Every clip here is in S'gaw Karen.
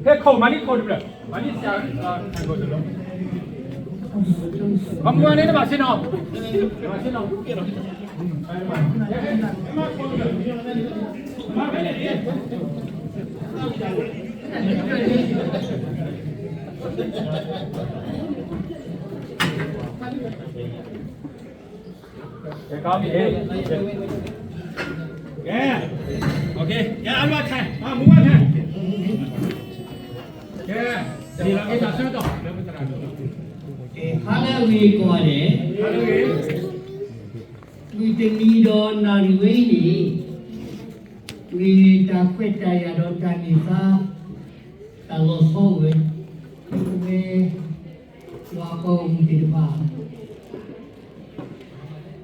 ခဲခိၣ်မၤန့ၢ်ခိၣ်တဖျၢၣ်, မၤန့ၢ်စၢ်, အမူဝဲန့ၣ်တဘၣ်ဆ့ၣ်နီၤ, ဘၣ်ဆ့ၣ်နီၤ, ကဲ, ကဲ, ကဲ, အလီၢ်ခဲ, အမူဝဲခဲ, ကဲ, ဒ်လီၤက့ၤတၢ်ဆၢကတီၢ်, ကဲ, ဟါလၢအဂ့ၤကိးဂၤဒဲး, ဟါလၢအဂ့ၤ, မုၢ်တနံၤဒီးနၣ်ရံၣ်ဝဲအံၤန့ၣ်, မ့ၢ်တၢ်ခွဲးတၢ်ယာ်ဒီးတၢ်န့ၢ်သါ, တၢ်လီၤဆီဝဲ, ဝဲ, ယွၤအပှၤဂီၢ်မုၢ်သ့ၣ်တဖၣ်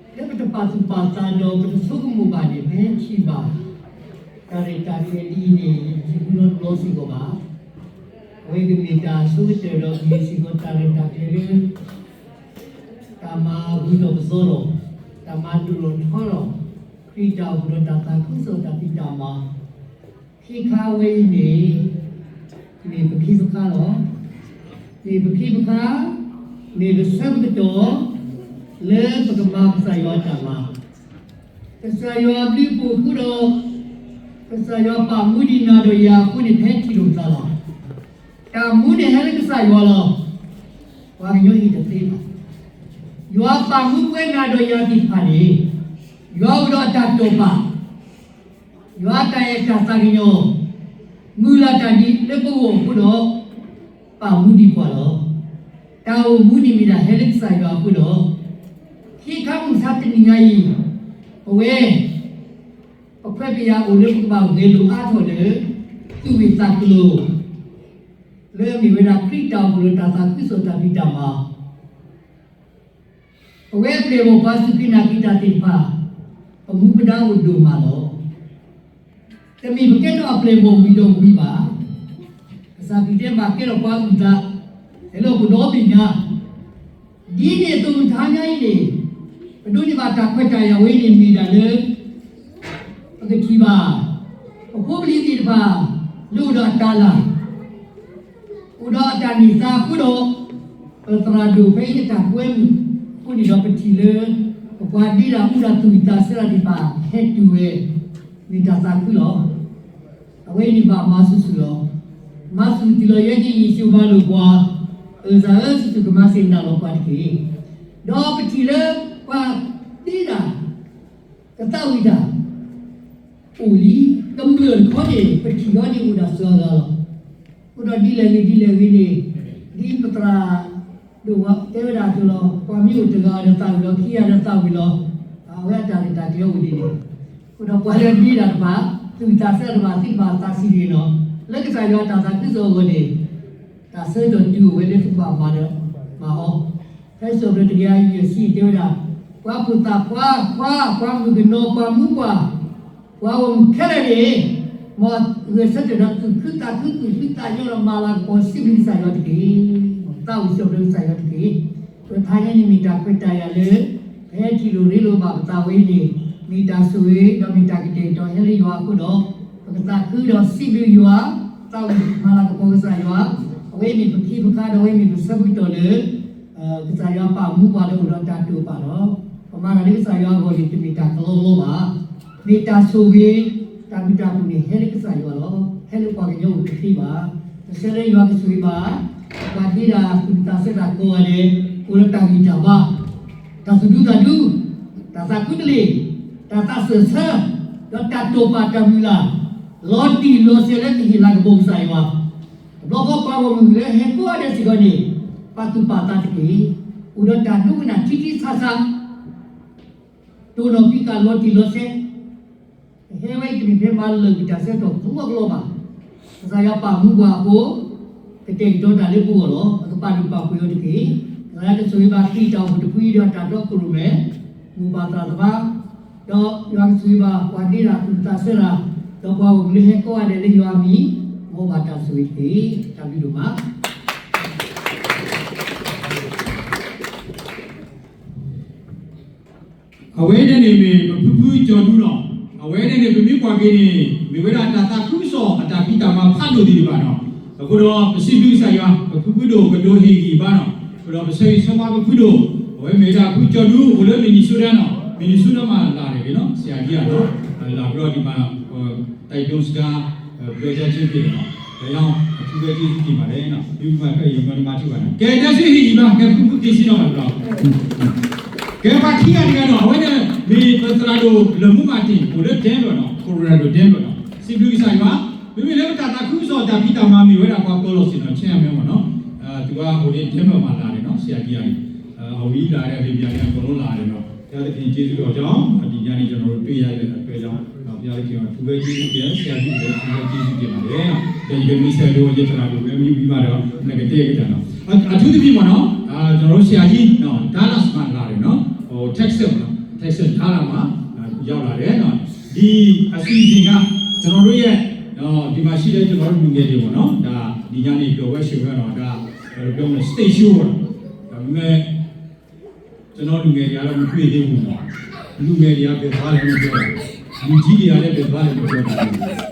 လၢပတပာ်သူၣ်ပာ်သးဒီးပတဆိကမိၣ်ဘၣ်န့ၣ် ပဟဲထံၣ်ဘၣ် တၢ်ရဲၣ်တၢ်ကျဲၤဒ်အံၤန့ၣ် ယတဟူးလီၤတဘျီစ့ၢ်ကီးဘၣ်. အဝဲကမ့ၢ်တၢ်ဆိကတၢၢ်ဒီးကမ့ၢ်စ့ၢ်ကီးတၢ်ရဲၣ်တၢ်ကျဲၤလၢ တၢ်မၤဂုၤထီၣ်ပသီထီၣ်, တၢ်မၤဒိၣ်ထီၣ်ထီထီၣ်, ခရံာ်တၢ်အိၣ်ဖှိၣ်ဒီးတၢ်သးခုကစီၣ်တၢ်ဖံးတၢ်မၤ ခ့ခါဝဲအံၤန့ၣ် မ့ၢ်ပခ့ပခါလီၤ. မ့ၢ်ပခ့ပခါ, မ့ၢ်ပဆၢပကတီၢ် လၢပကမၤကစၢ်ယွၤတၢ်မၤ, ကစၢ်ယွၤအဘျုးအဖှိၣ်အဃိဒီး ကစၢ်ယွၤပာ်မူဒံးနၤဒီးယၤအဃိန့ၣ် ပဟဲထံၣ်လိာ်ပသးလီၤ. တၢ်မူန့ၣ်ဟဲလၢကစၢ်ယွၤလီၤ. ပှၤကညီအံၤတသ့ဘၣ်. ယွၤပာ်မူပဝဲနၤဒီးယၤသ့ၣ်တဖၣ်န့ၣ် ယွၤအိၣ်ဒီးအတၢ်တိာ်ပာ် ယွၤအတၢ်အဲၣ်တၢ်သးကညီၤ မုၢ်လၢ်တၢ်ဒ်လၢပဂီၢ်အဃိဒီး ပာ်မူဒံးပှၤလီၤ. တၢ်အိၣ်မူန့ၣ်မ့ၢ်ဒၣ်ဟဲလၢကစၢ်ယွၤအဃိဒီး ခ့ခါမုၢ်ဆါတနံၤညါအံၤ ပဝဲ ပခွဲးပယာ်အိၣ်လၢပကဘၣ်ဂဲၤလိာ်အါထီၣ်လၢ သူၣ်ဂ့ၢ်သးကျိၤ လၢအမ့ၢ်ဝဲဒၣ်ခရံာ်တၢ်အိၣ်ဖှိၣ်ဒီးတၢ်သးခုကစီၣ်တၢ်ဖံးတၢ်မၤ ပဝဲအပျဲၢ်အဘီၣ်ပှၤစူၢ်က့ၤနာ်က့ၤတၢ်သ့ၣ်တဖၣ် ပမူပဒါအိၣ်ဒိၣ်မးလီၤ. တမ့ၢ်ပကဲထီၣ်အပျဲၢ်အဘီၣ်ဝံၤဒီးဝံၤဘၣ်. ကစၢ်ခရံာ်တဲဘၣ်ကဲထီၣ်ပှၤအုၣ်သး ဟဲလၢဟီၣ်ခိၣ်ဒီဘ့ၣ်ညါ ဒ်န့ၣ်အသိးမုၢ်တဟါညါအံၤန့ၣ် ပဒိးန့ၢ်ဘၣ်တၢ်ခွဲးတၢ်ယာ်ဝဲအံၤန့ၣ်မ့ၢ်ဒၣ်လၢ ပကထံၣ်ဘၣ် ပဖိပလံၤသ့ၣ်တဖၣ် လၢအိၣ်ဒီးအတၢ်လၤ အိၣ်ဒီးအတၢ်န့ၢ်သါအဃိဒီး ပသရၣ်ဒိၣ်ဖဲအံၤအတၢ်ကွဲမုာ်အဃိန့ၣ်ဒီး ပထံၣ်လၢ ပပှၤဒ့တၢ်မူတၢ်သူၣ်ဝံၣ်သးဆၢတၢ်သ့ၣ်တဖၣ် ဟဲတုၤဝဲ မ့ၢ်တၢ်သးခုလီၤ. အဝဲအံၤန့ၣ်ဘၣ်မၤဆူၣ်ဆူၣ်လီၤ. မၤဆူၣ်တ့ၢ်လီၤယဲက့ၤယ့ၣ်ၡူးမၤလိာ်ပှၤ အၢၣ်စၢ်ဧၢ ဆူၣ်ဆူၣ်ကမၤစ့ၢ်နာ်လီၤပှၤတက့ၢ်. ဒီးပထံၣ်လၢ ပှၤဒ့တၢ် ကသးဝံၣ်တၢ် အိၣ်လံ ကမျၢၢ်တခီန့ၣ် ပထံၣ်လီၤန့ၣ်အိၣ်ဒၣ်စှၤဂၤလီၤ. အဃိဒီးဒ်လဲၣ်ဂ့ၤဒ်လဲၣ်ဂ့ၤန့ၣ် ဒ်ပသရၣ်ဒိၣ်ဝဲတဲဝဲဒၣ်အသိးလီၤ. ပှၤမ့ၢ်အိၣ်တဂၤဒီးသးဝံၣ်လီၤ ခံဂၤဒီးသးဝံၣ်လီၤ. အဝဲအတၢ်ရဲၣ်တၢ်ကျဲၤအိၣ်ဒ်န့ၣ် အဃိဒီးပှၤလၢအဒ့တၢ်တဖၣ် သူၣ်ဝံၣ်သးဆၢတဖၣ်သ့ၣ်တဖၣ်သးဆံးတဂ့ၤလီၤ. လၢကစၢ်ယွၤအတၢ်သးခုကစီၣ်အဂီၢ်န့ၣ် တၢ်ဆၢကတီၢ်တုၤအိၣ်ဝဲလၢသုကဘၣ်မၤဒီးမၤအီၤ. ဖဲစီၤပီလူးတကယၤယဲၢ်ဆံတဲဝဲဒၣ် ပှၤဖိသၣ်ခွါ ခွါ ပှၤမုၣ်ကနီၤ ပှၤမူပှၢ် ပှၤဂီၢ်မုၢ်ခဲလၢာ်န့ၣ် မ်ဂဲၤဆၢထၢၣ်ဒီးသူၣ်ခုသးခု သူၣ်ခုသးညီဒီးမၤလၤကပီၤစံးဘျုးကစၢ်ယွၤတက့ၢ်. သးအိၣ်စံးဘျုးကစၢ်ယွၤတက့ၢ်. ပထါညါန့ၣ်မ့ၢ်တၢ်ခွဲးတၢ်ယာ်လၢ ပဟဲထံၣ်လိာ်ရ့လိာ်ဘၣ်ပသးဝဲအံၤန့ၣ် မ့ၢ်တၢ်ဆိၣ်ဂ့ၤ ဒီးမ့ၢ်တၢ်ကတဲာ်ကတီၤဟဲလၢယွၤအဃိဒီး ပကသးခုဒီးစံးဘျုးယွၤ သးအိၣ်မၤလၤကပီၤကစၢ်ယွၤ အဝဲအံၤမ့ၢ်ပခ့ပခါဒီးအဝဲအံၤမ့ၢ်ပဆၢပကတီၢ်လၢ ကစၢ်ယွၤပာ်မူပှၤဒီးအိၣ်ဒီးတၢ်တိာ်ပာ်ဒီး ပမၤတၢ်လၢကစၢ်ယွၤအဂီၢ်န့ၣ် တမ့ၢ်တၢ်ကလီကလီဘၣ်. မ့ၢ်တၢ်ဆိၣ်ဂ့ၤ တၢ်ဘျုးတၢ်ဖှိၣ်န့ၣ်ဟဲလၢကစၢ်ယွၤလီၤ. ဟဲလၢပှၤကညီအိၣ်တသ့ဘၣ်. တဆၢလၢယွၤကဆိၣ်ဂ့ၤဘၣ် ပှၤဒ့တၢ်သူၣ်ဝံၣ်သးဆၢတၢ်ကိးဂၤဒဲး အိၣ်ဒီးတၢ်ဂံၢ်တၢ်ဘါ တၢ်သူၣ်ဒူသးဒူ တၢ်သးခုတလ့ၢ် တၢ်သးစၢၢ်ဆၢ ဒီးတၢ်တိာ်ပာ်တၢ်မုၢ်လၢ် လီၤတံၢ်လီၤဆဲးလၢကဟ့ၣ်လၤကပီၤကစၢ်ယွၤ တဘျီဃီပှၤဂီၢ်မုၢ်လၢဟဲကိးဂၤဒဲးစ့ၢ်ကီးန့ၣ် ပာ်သူၣ်ပာ်သးတက့ၢ်. အိၣ်ဒီးတၢ်ဒိကနၣ်ထံထံဆးဆး တိၢ်နီၣ်ဖံးဃာ်လီၤတံၢ်လီၤဆဲး ပဟဲဝဲအံၤတမ့ၢ်ထဲမၤလၢာ်ကွံာ်တၢ်ဆၢကတီၢ်ကလီကလီဘၣ်. ကစၢ်ယွၤပာ်မူပှၤအဃိ ကတဲာ်ကတီၤတၢ်လၢပဂီၢ်လီၤ. ပကပာ်လုၢ်ပာ်ပှ့ၤအီၤတက့ၢ်. ကစၢ်ယွၤကဆိၣ်ဂ့ၤဘၣ်ခရံာ်တၢ်အိၣ်ဖှိၣ်တဖုအံၤဒီးတၢ်တီခိၣ်ရိၣ်မဲ မိၢ်ပၢ်သရၣ်သမါ ဒီးယွၤကဆိၣ်ဂ့ၤဘၣ်ပှၤဒ့တၢ်သူၣ်ဝံၣ်သးဆၢတၢ် ဒီးပှၤဂီၢ်မုၢ်လၢဟဲကိးဂၤဒဲးလၢယွၤအမံၤ မ်ဘၣ်တၢ်ဆိၣ်ဂ့ၤတက့ၢ်. တၢ်ဘျုးဒိၣ်မး. အဝဲန့ၣ်န့ၣ်မ့ၢ်ပဖုဖုကၠီၤဒူလီၤ. အဝဲန့ၣ်န့ၣ် ပမ့ၢ်ကွၢ်က့ၤန့ၣ် မ့ၢ်ဝဲဒၣ်တၢ်သးခုကစီၣ်အတၢ်ဖံးတၢ်မၤဖးဒိၣ်သ့ၣ်တဖၣ်နီၤ. အဃိဒီးပစံးဘျုးကစၢ်ယွၤ ပဖုဖုဒိၣ်ကဒိးဟ့ၣ်ဂံၢ်ဘါနီၤ. အဃိဒီးပဆၢဂ့ၤဆၢဝါပဖုဒိၣ် အဝဲမ့ၢ်ဝဲဒၣ်ဖုကၠီၤဒူ အိၣ်လၢ Minnesota နီၤ. Minnesota မးလၢ်န့ၣ်နီၤ ဆရာကြီး နီၤ လၢ်ဘျီဒံးဘၣ်နီၤ တိုက်တွန်းစကား ပြောကြားခြင်းဖြစ်တယ်နော် ဒါကြောင့် အထူးပဲကျေးဇူးတင်ပါတယ်နော် ဒီမှာဖဲရမနမထူပါနော် ကဲ ဒါဆိုဟိဟိပါ ကဲ ဖုဖုက့ၤစံနီၤပါတော့ ကဲ ပှၤခံဂၤတဂၤဒီး အဝဲန့ၣ် မ့ၢ်ပသရၣ်ဒိၣ် လၢမူမၤတ့ၢ် အိၣ်လၢ Denver နီၤ Colorado Denver နီၤ စံးဘျုးကစၢ်ယွၤ မ့မ့ၢ်လၢပတၢ်သးခုကစီၣ်တၢ်ဖံးတၢ်မၤမ့ၢ်ဝဲဒၣ်ပှၤပၢၤလီၢ်ဆ့ၣ်နီၤ chairman မ့ၢ်နီၤ သူကအိၣ်လၢ Denver မးလၢ်န့ၣ်နီၤ ဆရာကြီး န့ၣ် အဝဲလၢ်န့ၣ် အလံၤန့ၣ် အကုန်လုံးလၢ်န့ၣ်နီၤ ဘုရားသခင်ကျေးဇူးတော်ကြောင့် ဒီညနေကျွန်တော်တို့တွေ့ရတဲ့အတွက်ကြောင့် ဘုရားသခင်ကို အထူးပဲကျေးဇူးတင် ဆရာကြီးကိုလည်း အထူးပဲကျေးဇူးတင်ပါတယ်။ ဒီကမီးဆဲးတို့ ယသရၣ်တို့ ဝဲမီးဝံၤဘၣ်ဒီး နကတဲကတၢၢ်နီၤ အထူးသဖြင့်ပေါ့နော် ကျွန်တော်တို့ဆရာကြီးနော် Dallas မှာလာတယ်နော် ဟို Texas ပေါ့နော် Texas Dallas မှာ ရောက်လာတယ်နော် ဒီအစီအစဉ်က ကျွန်တော်တို့ရဲ့နော် ဒီမှာရှိတဲ့ကျွန်တော်တို့လူငယ်တွေပေါ့နော် ဒါဒီညနေပျော်ပွဲရွှင်ပွဲတော့ ဒါဘယ်လိုပြောမလဲ stage show ပေါ့နော် ဒါပေမဲ့ ကျွန်တော်လူငယ်တွေကတော့မတွေ့သေးဘူးနော် လူငယ်တွေကဘယ်သွားလဲမပြောတာ လူကြီးတွေကလည်းဘယ်သွားလဲမပြောတာ ဒါ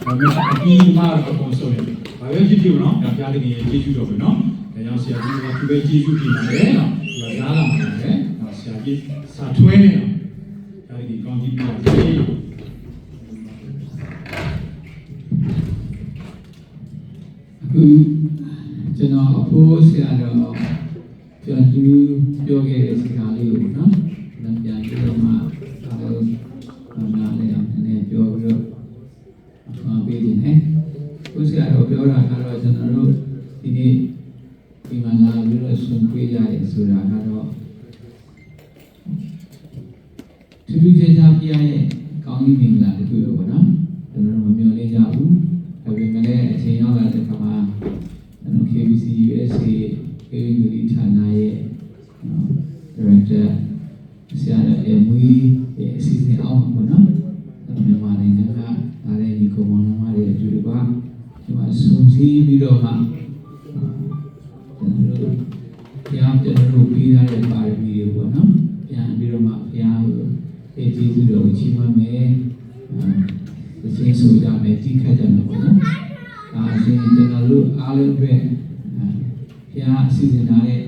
ပေမဲ့အကြီးသမားကတော့အကုန်စုံတယ် ဘာပဲဖြစ်ဖြစ်ပေါ့နော် ဒါဘုရားသခင်ရဲ့ကျေးဇူးတော်ပဲနော် ဒါကြောင့်ဆရာကြီးကသူပဲကျေးဇူးတင်ပါတယ်နော် ဒီကဒါလာမှာလည်းနော် ဆရာကြီးစာထွဲနေတော့ ဘုရားသခင်ကောင်းကြီးပေးပါစေ အခုကျွန်တော်အဖိဆရာတော်ကျော်သူပြောခဲ့တဲ့စကားလေးကိုနော်ကျွန်တော်ပြန်ပြီးတော့မှအားလုံးနားလည်အောင်နည်းနည်းပြောပြီးတော့အခွင့်ပေးခြင်းနဲ့ကိုဆရာတော်ပြောတာကတော့ကျွန်တော်တို့ဒီနေ့ဒီမှာလာပြီးတော့ဆွေးနွေးကြတယ်ဆိုတာကတော့ ထူးထူးခြားခြားဘုရားရဲ့ကောင်းကြီးမင်္ဂလာတစ်ခုလို့ပေါ့နော်ကျွန်တော်တို့မမျှော်လင့်ကြဘူးဒါပေမဲ့လည်းအချိန်ရောက်လာတဲ့အခါမှာကျွန်တော် KBC USA ခေတ်မီဒီဂရီဌာနရဲ့နော် director ဆရာတော်အဲမွေးရဲ့အစီအစဉ်အောက်မှာပေါ့နော်ကျွန်တော်မြန်မာနိုင်ငံကလာတဲ့ညီကောင်မောင်နှမတွေအတူတကွကျွန်တော်စုံစည်းပြီးတော့မှ ကျွန်တော်တို့ဘုရားကျွန်တော်တို့ပေးထားတဲ့ပါရမီတွေပေါ့နော်ပြန်ပြီးတော့မှဘုရားကိုအဲကျေးဇူးတော်ကိုချီးမွမ်းမယ်သချင်းဆိုကြမယ်တီးခတ်ကြမယ်ပေါ့နော်ဒါအပြင်ကျွန်တော်တို့အားလုံးအတွက်ဘုရားအစီအစဉ်ထားတဲ့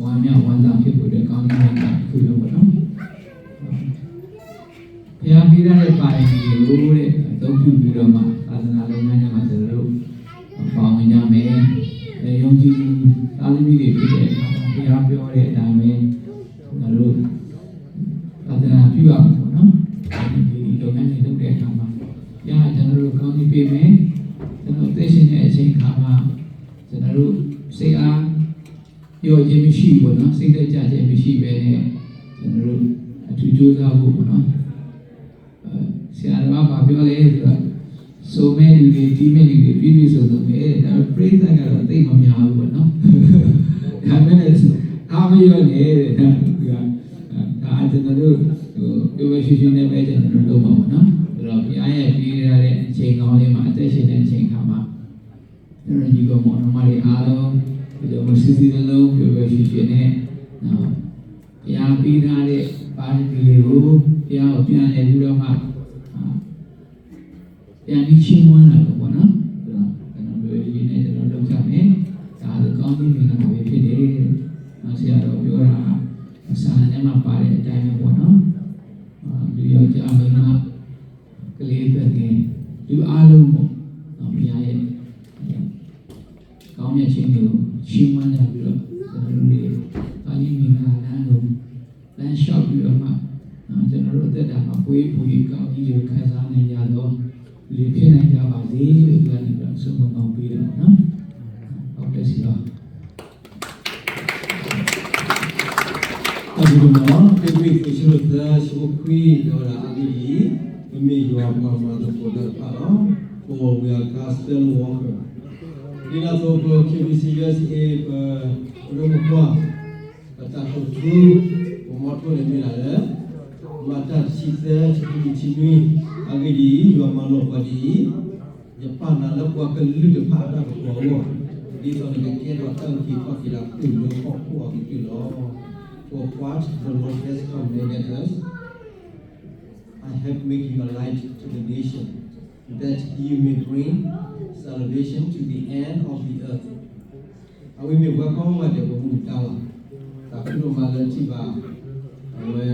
ဝမ်းမြောက်ဝမ်းသာဖြစ်ဖို့အတွက်ကောင်းကြီးမင်္ဂလာတစ်ခုလို့ပေါ့နော်ဘုရားပေးထားတဲ့ပါရမီတွေကိုတဲ့အသုံးပြုပြီးတော့မှသာသနာလုပ်ငန်းထဲမှာကျွန်တော်တို့ပါဝင်ကြမယ်။ယုံကြည်သူသားသမီးတွေဖြစ်တဲ့အခါမှာဘုရားပြောတဲ့အတိုင်းပဲကျွန်တော်တို့သာသနာပြုရမှာပေါ့နော်။ဒီလုပ်ငန်းတွေလုပ်တဲ့အခါမှာဘုရားကကျွန်တော်တို့ကောင်းကြီးပေးမယ်။ကျွန်တော်အသက်ရှင်တဲ့အချိန်အခါမှာကျွန်တော်တို့စိတ်အား ပျော်ခြင်းမရှိဘူးပေါ့နော်စိတ်ဓာတ်ကျခြင်းမရှိဘဲနဲ့ကျွန်တော်တို့အထူးကြိုးစားဖို့ပေါ့နော်အဲဆရာတော်ကဘာပြောလဲဆိုတော့စုံမဲ့လူတွေတီးမဲ့လူတွေပြည့်ပြည့်စုံစုံပဲဒါပေမဲ့ပြိဿကတော့သိပ်မများဘူးပေါ့နော်ဒါပေမဲ့အားမလျော့နဲ့တဲ့ဒါကဒါကျွန်တော်တို့ဟိုပြောပဲရှင်းရှင်းနဲ့ပဲကျွန်တော်တို့လုပ်မှာပေါ့နော်ဆိုတော့ဘုရားရဲ့ပေးထားတဲ့အချိန်ကောင်းလေးမှာအသက်ရှင်တဲ့အချိန်ခါမှာ ကျွန်တော်ညီကောင်မောင်နှမတွေအားလုံးဒီလိုမျိုးစူးစူးလုံးလုံးပျော်ပျော်ရွှင်ရွှင်နဲ့နော်ဘုရားပေးထားတဲ့ပါရမီတွေကိုဘုရားကိုပြန်လည်ပြီးတော့မှအာပြန်ပြီးချီးမွမ်းတာလို့ပေါ့နော်ဆိုတော့ကျွန်တော်ပျော်ပျော်ရွှင်ရွှင်နဲ့ကျွန်တော်လုပ်ကြမယ်ဒါကကောင်းကြီးမင်္ဂလာပဲဖြစ်တယ်နော်ဆရာတော်ပြောတာအစာထဲမှာပါတဲ့အတိုင်းပဲပေါ့နော်အာလူယောက်ျားမိန်းမ ကလေးသူငယ်လူအားလုံးပေါ့နော်ဘုရားရဲ့ကောင်းမြတ်ခြင်းတွေကိုချီးမွမ်းကြပြီးတော့ကျွန်တော်တို့တွေကောင်းကြီးမင်္ဂလာလမ်းကိုလမ်းလျှောက်ပြီးတော့မှနော်ကျွန်တော်တို့အသက်တာမှာပွေးပွေးကောင်းကြီးတွေကိုခံစားနိုင်ကြသောလူဖြစ်နိုင်ကြပါစေလို့ဘုရားကဆုမွန်ကောင်းပေးတယ်ပေါ့နော်။ God bless you all. အဒိကမီၤ တ့ကွံသ့ၣ်ဆၢလိာ်သၢဆၢဖိခွံ ဒီးဝဲဒၣ်အဂ့ၢ်ဒ်အံၤ, ပမ့ၢ်ယွၤပှၤမၤသကိးတၢ်တဖၣ်လီၤ. For we are God's fellow worker. ဒ်န့ၣ်အသိးပ K B C U S A ပ ပဒိၣ်ပပှၢ် ပတၢ်တိာ်ထူ ပမီထိၣ်န့ၣ်မ့ၢ်ဒၣ်လၢ မၤတၢ်တဆံသၢ ဆၢဖိတဆံနွံ, အဂ့ၢ်ဒ်အံၤ, ယွၤမၤလိာ်ပှၤဒ်အံၤ, ယပာ်နၤလၢပှၤကလုာ်တဖၣ်အတၢ်ကပီၤအဂီၢ်, ဒ်သိးနကကဲထီၣ်တၢ်အုၣ်က့ၤခီၣ်က့ၤတၢ်အုၣ်လၢဟီၣ်ခိၣ်အကတၢၢ်လီၤ. For what the Lord has commanded us, I have made you a light to the nation, that you may bring salvation to the end of the earth. အဝဲမ့ၢ်ပှၤကိးဂၤဒဲး ပမူဒါလီၤ. သးခုဒိၣ်မးလၢထံၣ်ဘၣ် အဝဲ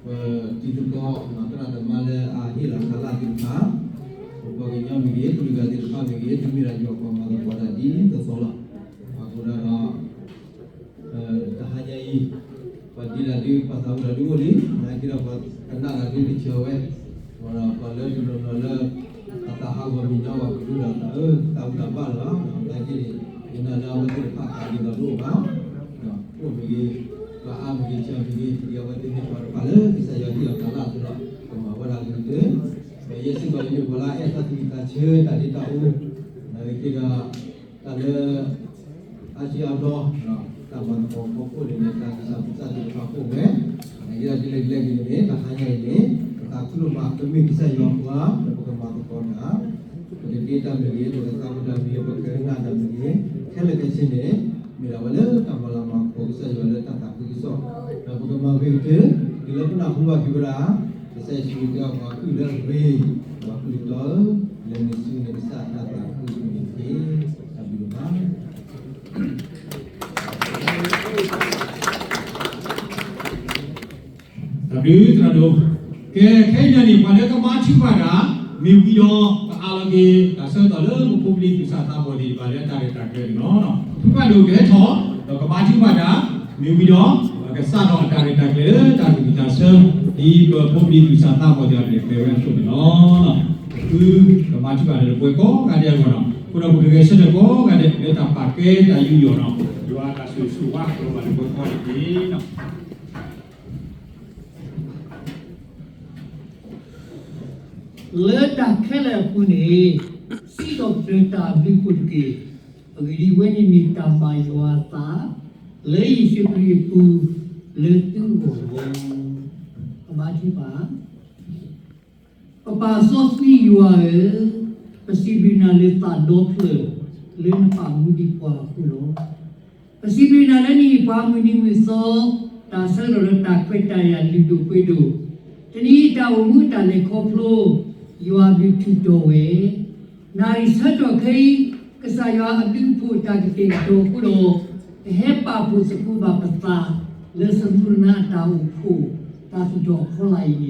ပတံၤသကိး သရၣ်သမါလၢအဟ့ၣ်လီၤတၢ်လၢသ့ၣ်တဖၣ်, ပပှၤကညီမ့ၢ်ဂ့ၤ, ကလုာ်ဂၤသ့ၣ်တဖၣ်မ့ၢ်ဂ့ၤ, တမ့ၢ်ဒၣ်ယွၤပှၤမၤသကိးတၢ်ဒ်သိးသိးလီၤ. အဃိဒီး တဟါညါအံၤ ပှၤဒ်တၢ်ဒုး ပှၤသးဝံၣ်တၢ်ဒုးအိၣ်လံ, နာ်က့ဒီးပှၤကနၣ်တၢ်ဒုးကဆၢဝဲ, ဒီးပှၤလၢတနီၤနီၤလၢ အသးဟးဂီၤမံၤညီဝဲ ကဒုးဒီးသးအၢ သးဝံၣ်တၢ်ဘၣ်လၢၤဘၣ်, နာ်က့န့ၣ် ယနာ်လၢအဝဲသ့ၣ်တဖၣ်သးဒ်သိးတအိၣ်ဘၣ်, အိၣ်မ့ၢ်ဂ့ၤ, ပှၤအါမ့ၢ်ဂ့ၤ ဆၢမ့ၢ်ဂ့ၤ, ဒ်အဝဲသ့ၣ်မ့ၢ်ပှၤတဖၣ်လၢကစၢ်ယွၤဟ့ၣ်လီၤတၢ်လၢအသးဒီး ကမၤဝဲဒၣ်ဂ့ၤကတၢၢ်, ဒီးယဲစ့ၢ်ကီးယမ့ၢ်ပှၤလၢအအဲၣ်တၢ်သူၣ်ဝံၣ်သးဆၢ တၢ်ဒ့တၢ်အူ, နာ်က့ဒီး တၢ်လၢ အါစုအါဘျီ တၢ်မၤသကိးဖီခိၣ်န့ၣ် တၢ်ကစၢ်ပစၢ်သ့ၣ်တဖၣ်အိၣ်ဝဲ, နာ်က့ဒီးဒ်လဲၣ်ဒ်လဲၣ်ဂ့ၤန့ၣ် တဟါညါအံၤန့ၣ် ပသးခုဒိၣ်မး ပမ့ၢ်ကစၢ်ယွၤပှၤ ဒီးပကမၤသကိးတၢ်, ပကဒ့တၢ်မ့ၢ်ဂ့ၤ, ပကသးဝံၣ်တၢ်မ့ၢ်ဂ့ၤ, ပကနၣ်တၢ်မ့ၢ်ဂ့ၤ, ခဲလၢာ်ခဲဆ့န့ၣ် မ့ၢ်ဒၣ်ဝဲလၢတၢ်မၤလၤမၤကပီၤကစၢ်ယွၤလၢတၢ်သးခုကစီၣ်, ဒီးပကမၤဂ့ၤကတၢၢ် တုၤလၢပနၢ်ဟူဘၣ်က့ၤဝဲဒၣ် ကစၢ်ယ့ၣ်ၡူးခရံာ်တဲအီၤ ပှၤခုၣ်လၢအဂ့ၤ, ပှၤကလုၢ်တီဧၢ, လဲၤနုာ်ဆူနကစၢ်တၢ်သးခုအပူၤန့ၣ်တက့ၢ်. တၢ်ဘျုးဘၣ် တၢ်ဘျုးသရၣ်ဒိၣ်, ကဲ ခဲအံၤန့ၣ် ပှၤလၢကဘါထုကဖၣ်တၢ် မ့ၢ်ဝံၤဒီး ပအးလီၤက့ၤ တၢ်ဆၢကတီၢ်လၢပဖိပလံၤသူၣ်စၢ်သးဘီၣ်သ့ၣ်တဖၣ်လၢတၢ်ရဲၣ်တၢ်ကျဲၤန့ၣ်လီၤ. ထုကဖၣ်ဒိၣ်ကဟဲထီၣ် ဒီးကဘါထုကဖၣ်တၢ် မ့ၢ်ဝံၤဒီး ပကစးထီၣ်အတၢ်ရဲၣ်တၢ်ကျဲၤလၢတၢ်သူၣ်ဝံၣ်သးဆၢ ဒ်ပဖိပလံၤသူၣ်စၢ်သးဘီၣ်သ့ၣ်တဖၣ်ရဲၣ်ကျဲၤဝဲအသိးန့ၣ်လီၤ. ပဃုကဘါထုကဖၣ်တၢ်လၢပှၤကိးဂၤဒဲးအဂီၢ်န့ၣ်လီၤ. အဃိဒီးပကဂဲၤဆၢထၢၣ်ကိးဂၤဒဲးလၢတၢ်ပာ်ကဲတၢ်ယူးယီၣ်န့ၣ်လီၤ. ယွၤအတၢ်ဆိၣ်ဂ့ၤဆိၣ်ဝါ ကလီၤဘၣ်လၢပှၤကိးဂၤဒဲးန့ၣ်လီၤ. လၢတၢ်ခဲလၢာ်အပူၤန့ၣ် စံးထီၣ်ပတြၢၤတၢ်ဘျုးအဖှိၣ်တက့ၢ်. အဂ့ၢ်ဒ်အံၤ, အဝဲန့ၣ်မ့ၢ်တၢ်ဘၣ်ယွၤအသး လၢယ့ၣ်ၡူးခရံာ်အပူၤ လၢသုဂီၢ်လီၤ. ကဘါထုကဖၣ်. ပပၢ်စီဆှံယွၤဧၢ, ပစံးဘျုးနၤလၢသးဒီဖျၢၣ် လၢနပာ်မူဒံးပှၤအဃိလီၤ. ပစံးဘျုးနၤလၢနဟ့ၣ်ပှၤမုၢ်နံၤမုၢ်သီ တၢ်ဆၢကတီၢ်လၢတၢ်ခွဲးတၢ်ယာ်လုၢ်ဒိၣ်ပှ့ၤဒိၣ်, တနံၤအံၤတၢ်အိၣ်မူတၢ်လဲၤခီဖျိ ယွၤဘျုးထူးတီၤဝဲ နၣ်ရံၣ်ဆၢကတီၢ်ခဲအံၤ ကစၢ်ယွၤအဘျုးအဖှိၣ်တၢ်ကတဲာ်ကတီၤအဃိဒီး ကဟဲပာ်ဖှိၣ်သကိးဘၣ်ပသး လၢစမူရနါအတၢ်အိၣ်ဖှိၣ် တၢ်သူၣ်ထီၣ်အဖီလာ်အံၤန့ၣ်လီ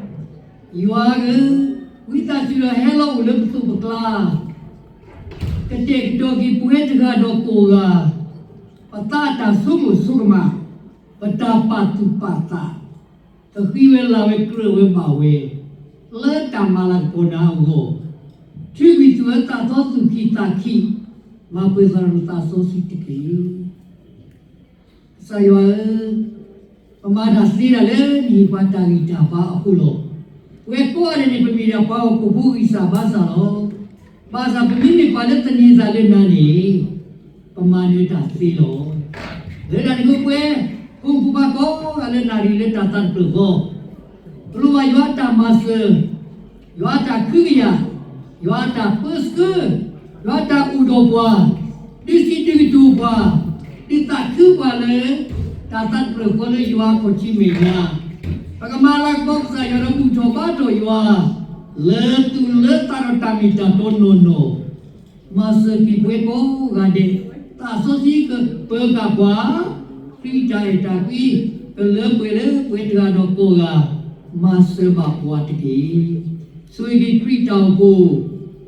ၤ. ယွၤဧၢ, ဝံသးစူၤဒီးဟဲလီၤအိၣ်လၢပသိးပကျါ ကတဲာ်ကတီၤက့ၤပဝဲတဂၤဒီးကိးဂၤ, ပသးအတၢ်ဆိကမိၣ်ဆိကမး, ပတၢ်ပာ်သူၣ်ပာ်သး, ကဃံဝဲလၤဝဲကြၢးဝဲဘၣ်ဝဲ, လၢတၢ်မၤလၤကပီၤနၤအဂီၢ်, ထုးကွံာ်သုဝဲသးသီသူၣ်ကံၢ်သးခံ, မၤပှဲၤသးဒီးနသးစီဆှံတက့ၢ်. ကစၢ်ယွၤဧၢ, ပမၤတၢ်သ့ဒၣ်လၢနဟ့ၣ်ပှၤတၢ်ဂံၢ်တၢ်ဘါအဃိလီၤ. ပဝဲကိးဂၤဒဲးန့ၣ် ပမ့ၢ်ဒၣ်ပှၤဟီၣ်ခိၣ်ဖိဂံၢ်စၢ်ဘါစၢ်လီၤ. ဘၣ်ဆၣ်ပမ့မ့ၢ်ပှၤလၢသန့ၤသးလၢနၤန့ၣ် ပမၤနၢၤတၢ်သ့လီၤ. လၢတၢ်န့ၣ်အဃိပဝဲ ဖိမုၣ်ဖိခွါကိးဂၤလၢနၣ်ရံၣ်လၢတၢ်သးတဖျၢၣ်ဃီ, ပလိၣ်ဘၣ်ယွၤအတၢ်မၤစၢၤ, ယွၤအတၢ်ကဟုကယာ်, ယွၤအတၢ်ပၢဆှၢ, ယွၤအတၢ်အိၣ်ဒီးပှၤ, ဒုးစံးဒုးကတိၤပှၤ, ဒုးသးခုပှၤလၢ တၢ်သးတဖျၢၣ်ဃီလၢယွၤအခီၣ်ထံးမဲာ်ညါ, ပကမၤလၤကပီၤကစၢ်ယွၤဒီးဘူၣ်ထီၣ်ဘါထီၣ်ယွၤ, လၢသူၣ်လၢသးဒီးတၢ်မ့ၢ်တၢ်တီနီၢ်နီၢ် မၤစၢၤက့ၤပဝဲကိးဂၤဒဲး, သးစီဆှံကပၢၤဃာ်ပှၤ, ခရံာ်တၢ်အဲၣ်တၢ်ကွံ ကလၢပှဲၤလၢပဝဲတဂၤဒီးကိးဂၤ, မၤစၢၤဘၣ်ပှၤတက့ၢ်. ဆိၣ်ဂ့ၤက့ၤခရံာ်တၢ်အိၣ်ဖှိၣ်,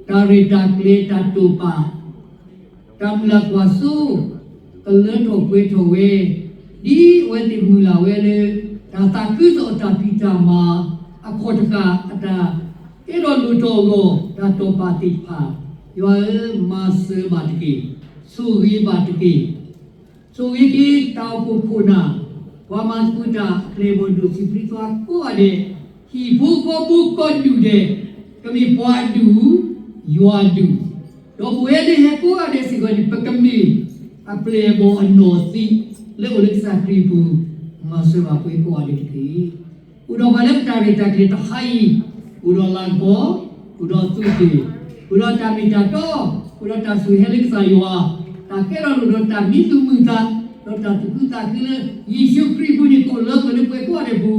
တၢ်ရဲၣ်တၢ်ကျဲၤတၢ်တိာ်ပာ်, တၢ်မုၢ်လၢ်ကွၢ်စိ, ကလၢထီၣ်ပှဲၤထီၣ်ဝဲ, ဒ်အဝဲသ့ၣ်မုၢ်လၢ်ဝဲလၢ တၢ်သးခုစီၤအတၢ်ဖံးတၢ်မၤ, အခီၣ်တဃာ်အတၢ် ကဲထီၣ်လိၣ်ထီၣ်အဂီၢ် တၢ်တိာ်ပာ်သ့ၣ်တဖၣ်, ယွၤဧၢ, မၤစၢၤဘၣ်တက့ၢ်, ဆိၣ်ဂ့ၤဘၣ်တက့ၢ်. ဆိၣ်ဂ့ၤက့ၤတၢ်အိၣ်ဖှိၣ်ခိၣ်နၢ်, ပှၤမၤသကိးတၢ်အပျဲၢ်အဘီၣ်ဒိၣ်ဆံးဖျံးသီကိးဂၤဒဲး, ဟံၣ်ဖိဃီဖိကိးဒူၣ်ဒဲး, ကမ့ၢ်ပှၤအဒူၣ်, ယွၤအဒူၣ်, ဒီးပဝဲလၢဟဲကိးဂၤဒဲးစ့ၢ်ကီးန့ၣ် ပကမ့ၢ်အပျဲၢ်အဘီၣ်အနီၢ်သံး လၢအိၣ်လၢကစၢ်ခရံာ်အပူၤ, မၤစၢၤဘၣ်ပှၤကိးဂၤဒဲးတက့ၢ်. အိၣ်ဒီးပှၤလၢပတၢ်ရဲၣ်တၢ်ကျဲၤတဟါအံၤ, အိၣ်ဒီးလၤကပီၤ, အိၣ်ဒီးအသူးအသ့ၣ်, အိၣ်ဒီးတၢ်မ့ၢ်တၢ်တီ, အိၣ်ဒီးတၢ်ဆိၣ်ဂ့ၤဟဲလၢကစၢ်ယွၤ, တၢ်ကဲထီၣ်လိၣ်ဒီးတၢ်မံသူၣ်မုာ်သး, ဒီးတၢ်သူၣ်ခုသးခုလၢ ယ့ၣ်ၡူးခရံာ်အပူၤန့ၣ် ကအိၣ်လၢပှဲၤလၢပှဲၤကိးဂၤဒဲးအပူၤ,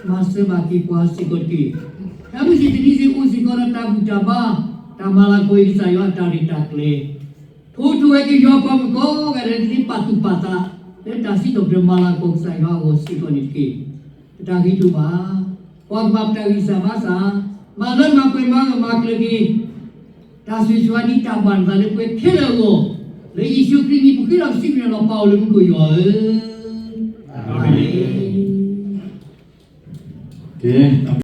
မၤစၢၤဘၣ်က့ၤပှၤစ့ၢ်ကီးတက့ၢ်. တၢ်မုၢ်ဆ့ၣ်တနံၤစ့ၢ်ကီး အိၣ်စ့ၢ်ကီးဒီးတၢ်ဘူၣ်တၢ်ဘါ, တၢ်မၤလၤကပီၤက့ၤကစၢ်ယွၤအတၢ်ရဲၣ်တၢ်ကျဲၤ, ထိၣ်ထိၣ်ဝဲက့ၤယွၤပှၤမုၣ်ကိးဂၤဒဲးလၢပာ်သူၣ်ပာ်သး လၢတၢ်စံးထီၣ်ပတြၢၤမၤလၤကပီၤကစၢ်ယွၤအဂီၢ်စ့ၢ်ကီးန့ၣ်တက့ၢ်. ပတၢ်ဂံၢ်တအိၣ်ဘၣ်. ပှၤကမၤပတၢ်ဂံၢ်စၢ်ဘါစၢ်, မၤလၢမၤပှဲၤမၤဂၢၢ်မၤကျၢၤက့ၤ တၢ်ဆိၣ်ဂ့ၤဆိၣ်ဝါဒ်တၢ်ဘၣ်နသးလၢပှဲၤခဲလၢာ်အဂီၢ်, လၢယ့ၣ်ၡူးခရံာ်မံၤပဃ့ဒီးပစံးဘျုးနၤလီၤ ပၢ်အိၣ်လၢမူခိၣ်ယွၤဧၢ, အၤမ့ၣ်.